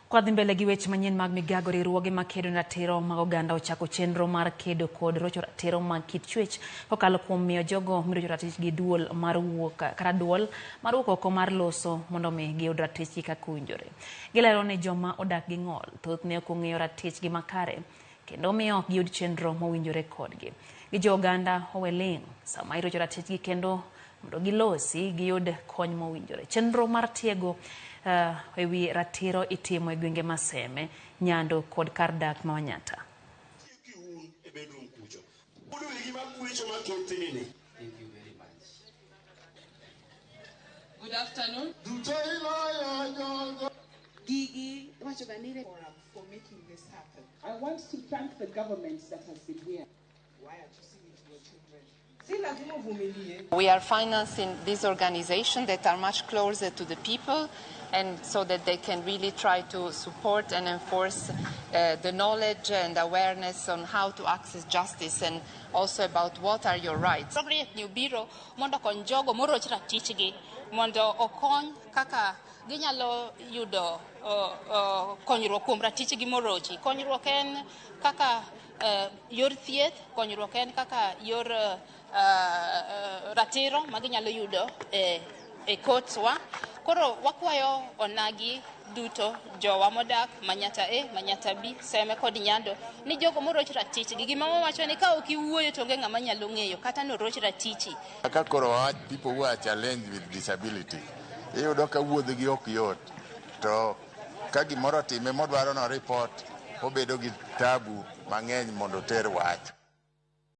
Kwadhi mbele gi weche manyien mag migago, riwruoge makedo ne ratiro mag oganda ochako chenro mar kedo kod rocho ratiro mag kit chwech kokalo kuom miyo jogo mirocho ratichgi duol mar wuok kata duol mar wuok oko mar loso mondo mi giyud ratichgi kaka owinjore. Gilero ni joma odak gi ng'ol thothne ok ong'eyo ratichgi makare kendo miyo ok giyud chenro mowinjore kodgi. Gijiwo oganda owe ling' sama irocho ratichgi kendo mondo gilosi giyud kony mowinjore. Chenro mar tiego uh, e wi ratiro itimo e gwenge ma Seme, Nyando kod kar dak ma Wanyata. Good afternoon. Gigi iwacho ga ni forum for making this happen. I want to thank the government that has been here. Why aren't you singing to your children? Si lazima uvumilie. We are financing these organizations that are much closer to the people and so that they can really try to support and enforce the knowledge and awareness on how to access justice and also about what are your rights. Project ni obiro mondo okony jogo moroch ratichgi mondo okony kaka ginyalo yudo konyruok kuom ratichgi morochi. Konyruok en kaka yor thieth, konyruok en kaka yor ratiro ma ginyalo yudo e courts wa. Koro wakwayo onagi duto jowa modak Manyata A, Manyata B, Seme kod Nyando ni jogo moroch ratichgi gima wawacho ni ka ok iwuoyo to onge ng'ama nyalo ng'eyo kata noroch ratichi. Kaka koro wawach people who are challenged with disability, iyudo ka wuodhgi ok yot to ka gimoro otime modwaro no report obedo gi tabu mang'eny mondo oter wach.